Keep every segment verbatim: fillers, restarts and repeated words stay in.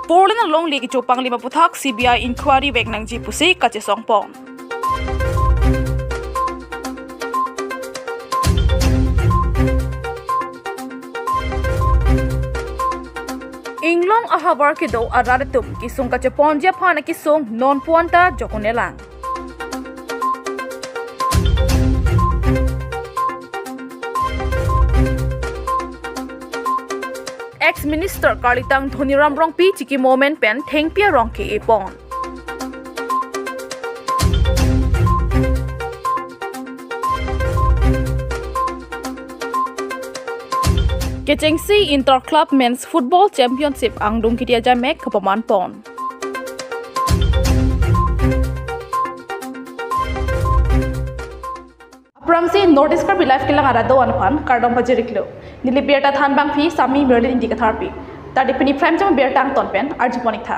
Four lane alongle kecho panglim aphuthak C B I inquiry vek nangji pusi kachesong pon. Inglong ahavar kedo arat atum kesung kacheponji aphan akesung non puanta jokun elang. Ex Minister Karlitang Dhoniram Rongpi chikimo amen pen thengpi arong ke-e pon. Kechengsi Inter Club Men's Football Championship angdung kiti ajaimek kapaman pon. Aphrangsi North East Karbi Live kelang arat do-an aphan kardom pajir-iklo. Neli birta thanbangpi Sami Merlin Ingti Katharpi. Tadi pini Prime Time birta angton pen arjupon-iktha.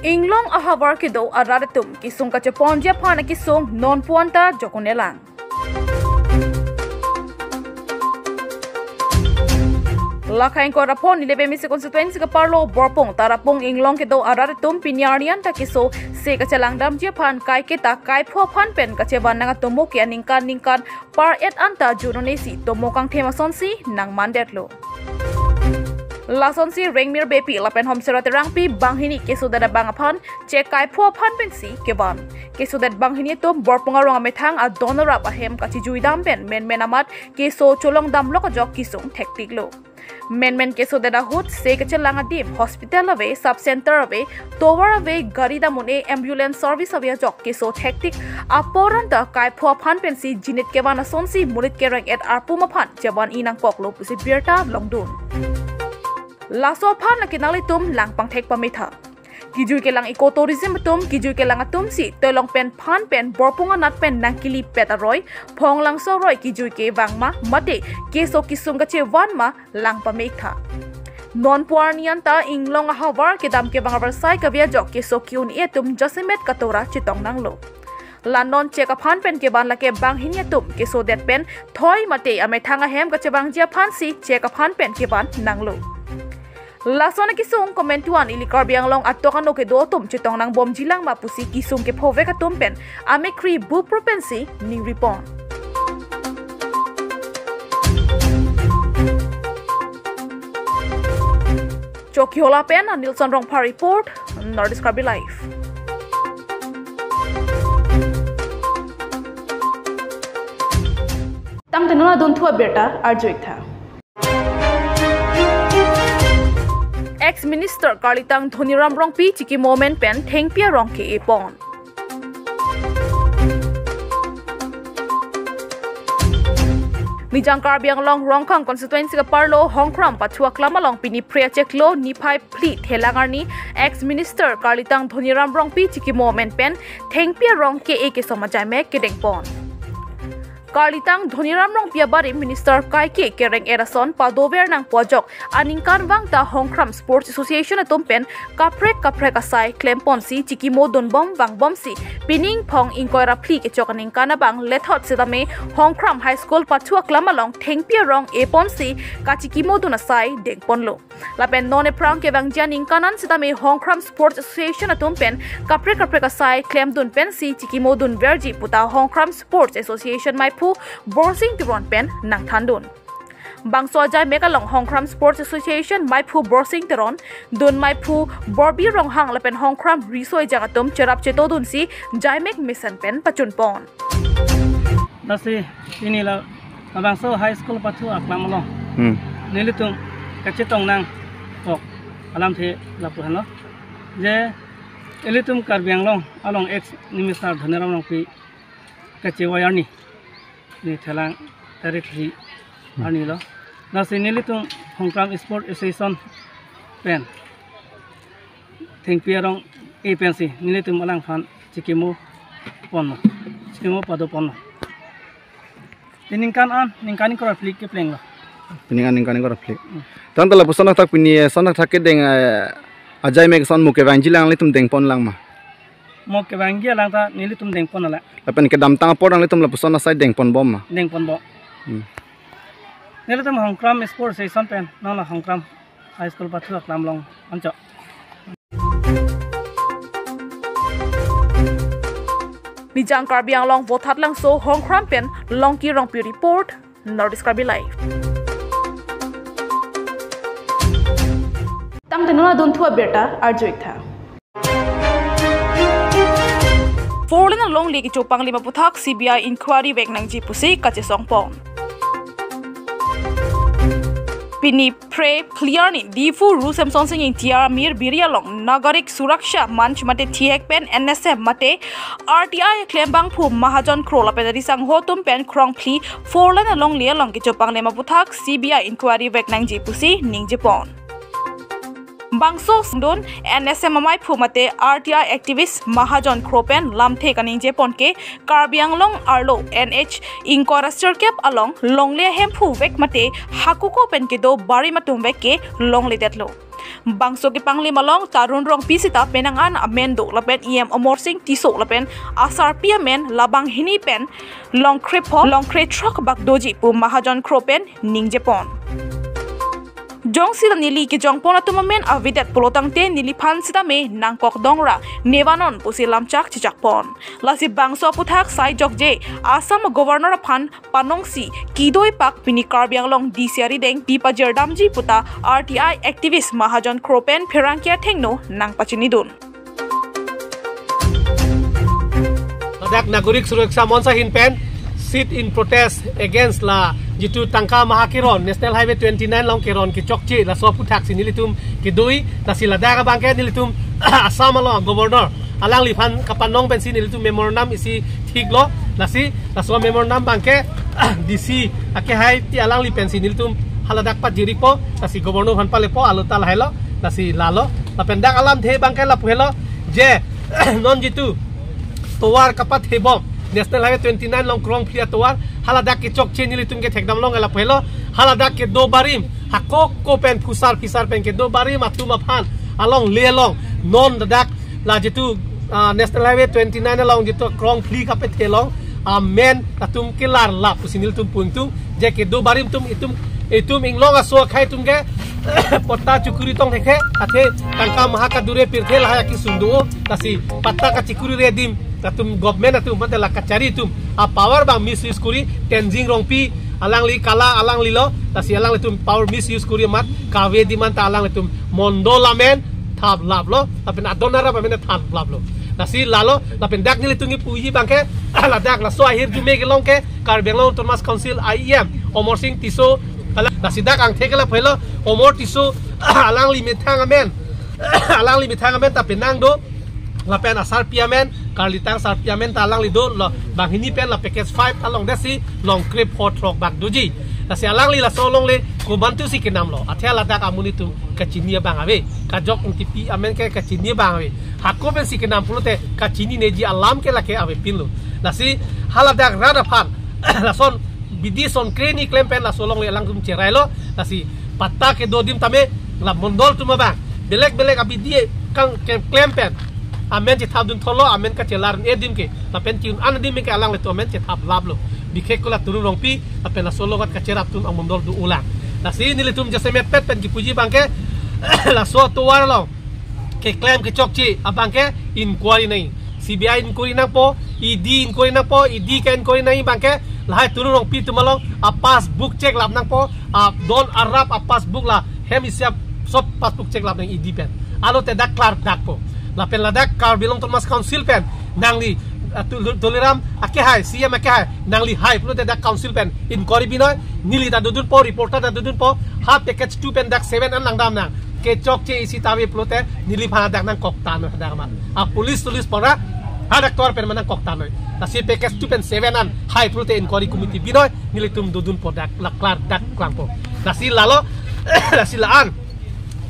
Inglong ahavar kedo arat atum kesung kacheponji aphan akesung non puanta jokun elang. Lakhai ingkoi ra pho Nilip M A C constituency kaparlo Borpung Tarapung Inglong kedo arat atum pini arni anta keso se kachelang damji aphan kaiketa kaipho aphan pen kachevan nang atomo ke aningkan ningkan par et anta junone si tomo kangthem asonsi nangmandetlo. Lasonsi Rengmir Beypi lapen Homsera Terangpi banghini kesodet abang aphan chek kaipho aphan pensi kevan. Kesodet banghini atum Borpung arong amethang adon arap ahem kachijui dam pen menmen amat keso cholong damlok ajok kesung thektiklo. Menmen kesodet ahut se kachelang adim hospital ave, sub center ave, tovar ave, gari dam un-e, ambulance service ave ajok keso thektik apor anta kaipho aphan pensi jinit kevan asonsi monit kereng-et arpum aphan chevan-i nangkoklo pusi birta longdun. Laso aphan lake nanglitum langpangthek pametha. Kijui kelang ecotourism atum, kijui kelang atum si toilong pen phan pen Borpung anat pen nangkilipet aroi, Phonglangso aroi kijui kevang ma, mate keso kesung kachevan ma, lang pame-iktha. Non pu arni anta Inglong ahavar kedam kevang avarsai kave ajok keso ke-un-e atum jasemet katora chetong nanglo. La non chek aphan pen kevan lake banghini atum kesodet pen thoi mate amethang ahem kachevangji aphansi chek aphan pen kevan nanglo. Lason akesung komantu an ili Karbi Anglong atok ano kedo atum chetong nangbomji lang ma pusi kesung kephovek atum pen amekkri bupru pensi ningripon. Chokihola pen Anilson Rongphar report, North East Karbi Live. Tangte non adunthu abirta arju-iktha. Ex Minister Karlitang Dhoniram Rongpi chikimo amen pen thengpi arong ke-e pon. Nijang Karbi Anglong Rongkhang constituency kaparlo Hongkram pathu aklam along pini Phre achiklo niphai phli thelang arni ex Minister Karlitang Dhoniram Rongpi chikimo amen pen thengpi arong ke-e kesom ajaimek kedeng pon. Karlitang Dhoniram Rongpi abarim Minister kaike kereng-et ason padover nangpo ajok aningkanvang ta Hongkram Sports Association atum pen kaprek kaprek asai klemponsi chikimo dunbom vangbomsi pining phong ingkoi ra phli kechok aningkan abang lethot setame Hongkram High School pathu aklam along thengpi arong e ponsi kachikimo dun asai dengponlo. Lapen non ephrang kevangji aningkan an setame Hongkram Sports Association atum pen kaprek kaprek asai klemdun pensi chikimo dunverji puta Hongkram Sports Association maiphu Borsing Teron pen nangthandun. Bangso ajaimek along Hongkram Sports Association maiphu Borsing Teron, dun maiphu Borbi Ronghang lapen Hongkram riso ejang atum cherap chetodunsi jaimek mesen pen pachunpon. Lasi pini la labangso high school pathu aklam along. Hmm. Nelitum kachetong nangkok alamthe lapu henlo. Je ilitum Karbi Anglong along ex Minister Dhoniram Rongpi kachevoi arni. Ni thelang tarik phli Hmm. arni lo. Lasi nelitum Hongkram Sport Association pen thengpi arong e pensi nelitum alangphan chikimo ponlo. Chikimo padoponlo. Ningkan an, ningkan ingkoi ra phli keplenglo. Ningkan, ningkan ingkoi ra phli. Hmm. Tangte lapuson athak pini, eh, son athak kedeng, eh, ajaimek ason mo kevangji lang nelitum dengpon lang ma? Mo kevangji alang ta nelitum dengpon alang. Lapen kedamtang apor nelitum lapuson asai dengponbom ma? Dengponbom. Hmm. Nelitum Hongkram Sport Association pen, non la Hongkram High School pathu aklam along anchot. Nijang Karbi Anglong Vothatlangso Hongkram pen Longki Rongpi report, North East Karbi Live. Tangte non adunthu abirta arju-ik tha. Four lane alongle kechopanglem aputhak C B I inquiry vek nangji pusi kachesongpon. Pini phre phli arni Diphu Ru Semsonsing Ingti Amir Biri along Nagarik Suraksha Manch mate thihek pen N S M mate R T I klembangphu Mahajon Kro lapen arisangho atum pen krongphli four lane alongle along kechopanglem aputhak C B I inquiry vek nangji pusi ningjepon. Bangso sindon N S M amaiphu mate R T I activist Mahajon Kro pen lamthe kaningjepon ke Karbi Anglong arlo N H ingkoi ra sirkep along longle ahemphu vek mate hakuko pen kedo barim atum vek ke longledetlo. Bangso kepanglem along Tarun Rongpi sita penang an amen do lapen E M Amarsing Tisso lapen asarpi amen la banghini pen long krepho long krethrok bak doji pu Mahajon Kro pen ningjepon. Jongsi la neli kejongpon atum amen avedet pulotangte neliphan sitame nangkokdong ra nevanon pusi lamchak chichakpon. Lasi bangso aputhak sai jokje Assam Governor aphan panongsi kedo-ik pak pini Karbi Anglong D C arideng pi pajirdamji puta R T I activist Mahajon Kro pen pherangke athengno nangpachinidun. Ladak Nagarik Suraksha Manch ahin pen sit in protest against la jitu tangka maha keron, National Highway twenty-nine along keron kechokche laso aputhak si nelitum kedo-ik, lasi ladak abangke nelitum Assam along Governor alangliphan kapanong pensi nelitum memorandum isi thiklo, lasi laso memorandum abangke D C akehai ti alangli pensi nelitum haladak pajir-ikpo, lasi Governor aphan palepo, alo ta lahelo, lasi lalo. Lapen dak alamthe abangke lapu helo, je non jitu tovar kapathebom, National Highway twenty-nine along krongphli atovar, haladak kechokche nelitum kethekdam along lapu helo, haladak kedo barim, hakuko pen phusar phisar pen kedo barim atum aphan alongle along non ladak la jitu, ah, National Highway twenty-nine along jitu krongphli kapathe along amen atum kelar lap pusi nelitum pu ingtung, je kedo barim atum itum, itum inglong aso akhei atum ke patta chekuri tong thekhe, athe tangka maha kadure pirthe lahai akesung do, lasi patta kachekurire adim atum government atum mate la kachari atum apower abang misuse kori, Tenzing Rongpi alangli kala alanglilo, lasi alanglitum power misuse kori amat kave adim anta alanglitum mondol amen thap laplo, lapen adon arap amen thap laplo. Lasi lalo, lapen dak nelitum kipuji abangke ladak laso ahirjume kelong ke Karbi Anglong Autonomous Council E M Amarsing Tisso, lasi dak angthek ke lapu helo, Amar Tisso alangli methang amen, alangli methang amen ta penang do, lapen asarpi amen, karlitang sarpi amen ta alangli dolo, banghini pen la package five ta longdetsi long krepho throk bak doji. Lasi alangli laso alongle komantusi kenamlo, athe ladak amonit atum kachini abang ave, kajok ingtipi amen ke kachini abang ave. Hako pensi kenam pulote kachinineji alam ke lake avepinlo. Lasi haladak rat aphan lason bidi son kreni klem pen laso alongle alangtum cherailo. Lasi patta kedo adim tame la mondol atum abang belek belek abidi kang ke-, klem pen amen chethapdun tholo, amen kachelar-e adim ke, lapen ke-un-an adim ke alanglitum amen chethap laplo. Bikhek ko la Tarun Rongpi lapen laso along kacherap atum amondol do-olang. Lasi nelitum jasemet pet pen kipuji abangke laso atovar along keklem kechokche abangke inquiry nangji, C B I inquiry nangpo, E D inquiry nangpo, E D ke inquiry nangji abangke lahai Tarun Rongpi atum along apassbook check lap nangpo, adon arap apassbook la hem isi ap sob passbook check lap nang E D pen. Alote dak klardakpo. Lapen ladak Karbi Anglong Autonomous Council pen nangli, ah, Tu-, Tuliram akehai, C M akehai, nangli hai pulote dak council pen inquiry binoi, neli ta dodunpo, reporter ta dodunpo, ha package two pen dak seven an langdam nang. Kechokche isi ta ave pulote neliphan dak nangkoktan dak ma. A police tulis pora, ha dak tovar pen ma nangkoktan noi. Lasi package two pen seven an hai pulote inquiry committee binoi, nelitum dodunpo dak, la klardak klangpo. Lasi lalo, lasi la-an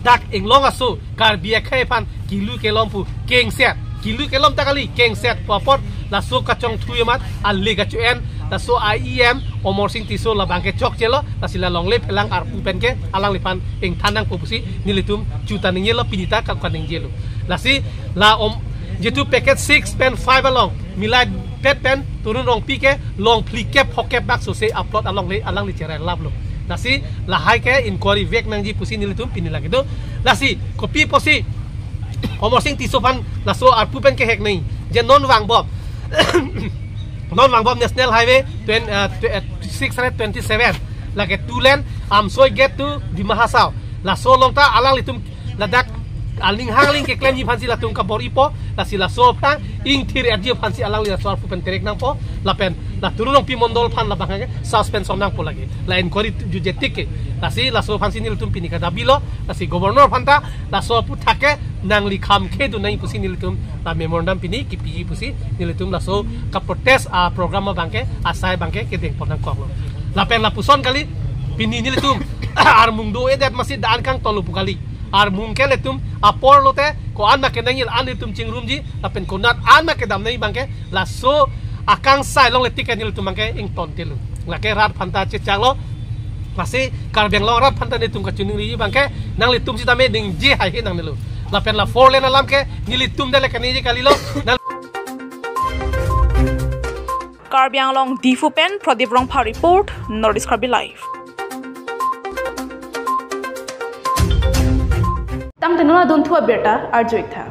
dak inglong aso Karbi akhei aphan kilu kelom pu kengset, kilu kelom ta kali, kengset pu apot laso kachongthui amat ale kacho-en laso E M Amarsing Tisso labangke chokchelo, lasi la longle phelang arpu pen ke alangliphan ingthan nangpo pusi nelitum chuta ningjelo, pini ta ka-, kaningjelo. Lasi la om jitu package six pen five along milai pet pen Tarun Rongpi ke long phlikep phokep bak sose upload alongle alangli cherai laplo. Lasi lahai ke inquiry vek nangji pusi nelitum pini lake do. Lasi kopi pusi Amarsing Tisso aphan laso arpu pen kehek nangji, je non vangbom, non vangbom National Highway twenty, uh, tw- uh, six hundred twenty-seven, lake two lane, Amsoi gate to Dima Hasao. Laso along ta alanglitum ladak aling hangling keklemji aphansi latum kabor-ipo, lasi laso aphan ingthir-etji aphansi alangli laso arpu pen terek nangpo, lapen la Tuliram Pi Mondol aphan labang ke suspension nangpo lake. La inquiry jutje tik ke. Lasi laso aphansi nelitum pini kadabilo, lasi Governor aphan ta laso aphuthak ke nangli kham khedun nangji pusi nelitum la memorandum pini kipiji pusi nelitum laso kaprotest aprogram abang ke asai abang ke kedengpon nangkoklo. Lapen lapuson kali, pini nelitum armung do-edet masi dan kangtolo pu kali. Armung ke ilitum apor lote ko-an ma kenangji, an ilitum chingrumji, lapen konat an ma kedam nangji abang ke laso akangsai longle tik ke nelitum abang ke ingtontelo. Lake rat aphan ta chechaklo. Lasi Karbi Anglong rat aphan ta nelitum kachiningri abang ke nanglitum sitame ningje haihe nangnelo. Lapen la four lane alam ke nelitum dele kaningje kalilo. Nang- Karbi Anglong Diphu pen Pradip Rongphar report, North East Karbi Live. Tangte non adunthu abirta arju-ik tha.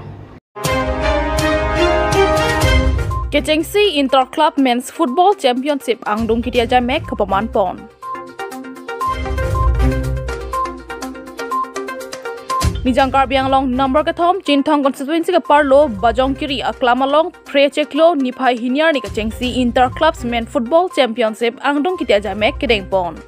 Kechengsi Inter Club Men's Football Championship angdeng kiti ajaimek kapaman pon. Nijang Karbi Anglong number kethom Chinthong constituency ke-arlo Bajongkiri aklam along phre chiklo niphai hini arni kechengsi Inter Clubs Men Football Championship angdeng kiti ajaimek kedengpon.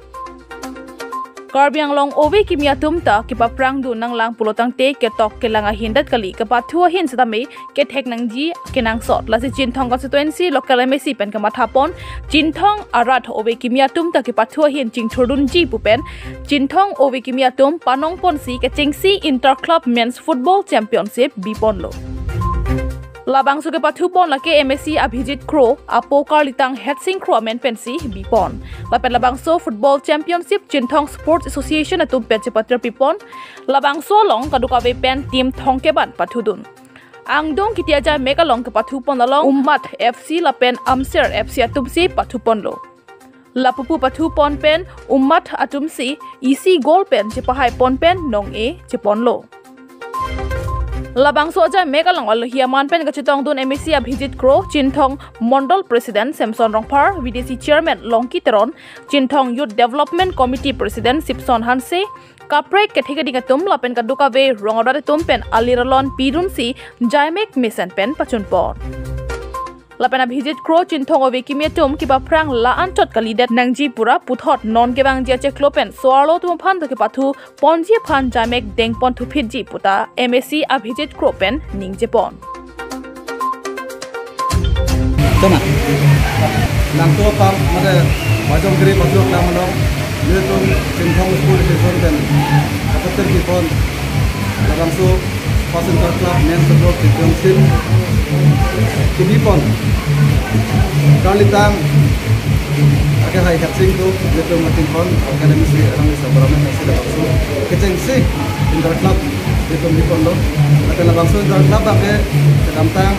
Karbi Anglong ove kimi atum ta kepaphrang dun nanglang pulo tangte ketok kelang ahin det kali, kepathu ahin sitame kethek nangji kenangsot. Lasi Chinthong constituency local M A C pen kamathapon, Chinthong arat ove kimi atum ta kepathu ahin chingthurdunji pu pen Chinthong ove kimi atum panongponsi kechengsi Inter Club Men's Football Championship biponlo. Labangso kepathupon lake M A C Abhijit Kro, apo karlitang Hetsing Kro amen pensi bipon. Lapen labangso Football Championship Chinthong Sports Association atum pen chepatir pipon. Labangso along kadokave pen team thomkep an pathudun. Angdeng kiti ajaimek along kepathupon along Ummat F C lapen Amser F C atumsi pathuponlo. Lapu pu pathupon pen Ummat atumsi isi goal pen chepahaipon pen nong-e cheponlo. Labangso ajaimek along alohi aman pen kachetongdun M A C Abhijit Kro, Chinthong Mondol President Samson Rongphar, V D C Chairman Longki Teron, Chinthong Youth Development Committee President Sipson Hanse, kaprek kethe keding atum lapen kadokave rong arat atum pen alir alon pidunsi jaimek mesen pen pachunpon. Lapen Abhijit Kro Chinthong ove kimi atum kepaphrang la-anchot kalidet nangji pura puthot non kevangji achiklo pen so-arlo atum aphan ta kepathuponji aphan jaimek dengpon thuphitji puta M A C Abhijit Kro pen ningjepon. Tama. Nangtu apam mane Bajongkiri pathu aklam along nelitum Chinthong Sports Association pen kapatir pipon labangso First Inter Club Men's Football Championship kebipon. Karlitang akehai Hetsing Kro, nelitum Chinthong Academy si, alangli sabarame si labangso kechengsi Inter Club nelitum biponlo. Lapen labangso Inter Club abang ke kedamtang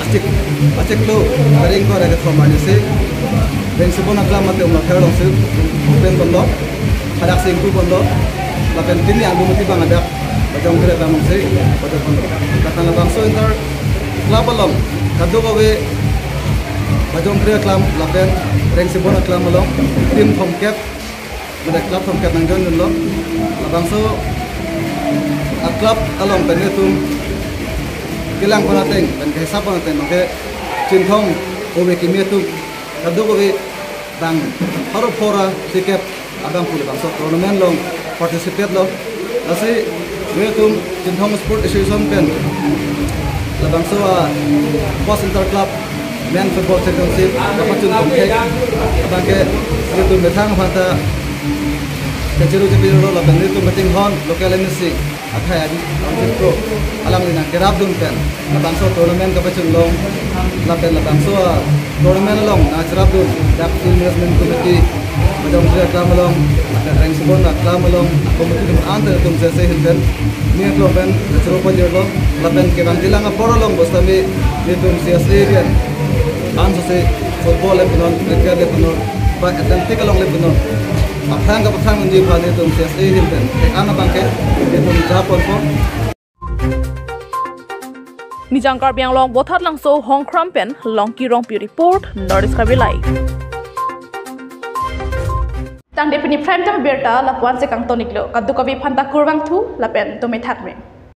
achik, achiklo tarik ingkoi ra kethom arnisi Rengsibon aklam mate Umlakhel alongsi open ponlo. Hadak si ingpu ponlo. Lapen pini angdeng mati abang hadak Bajongkiri aklam alongsi open ponlo. Lapen labangso Inter Club along kadokave Bajongkiri aklam lapen Rengsibon aklam along team thomkep, mane club thomkep nangjoindunlo. Labangso a-club along pen nelitum kelang pon ateng pen kehisap pon ateng abang ke Chinthong ove kimi atum kadokave bang pharo phora sikep abang pu labangso tournament along participate lo. Lasi nelitum Chinthong Sports Association pen labangso a-First Inter Club Men Football Championship kapachun pon ke abang ke nelitum methang aphan ta kachiru chipirlo lapen nelitum kachinghon local M A C akhai Abhijit Kro, alangli nangkerapdun pen labangso tournament kapachun long, lapen labangso a-tournament along nangcherapdun dak field management committee, Bajongkiri aklam along, lapen Rengsibon aklam along, committee atum anta atum sese ahin pen, nelitum pen kachiru pajirlo, lapen kevang jilang apor along bostami nelitum C S A pen ansose football le punon, cricket le punon, ba athletic along le punon, Aphrang kapathan unji aphan nelitum C S A ahin pen thek-an abangke nelitum japonpo. Nijang Karbi Anglong Bothatlangso Hongkram pen Longki Rongpi report, North East Karbi Live. Tangte pini Prime Time abirta lapu-an si kangton-iklo, kadokave aphanta kurvangthu lapen dome thakme.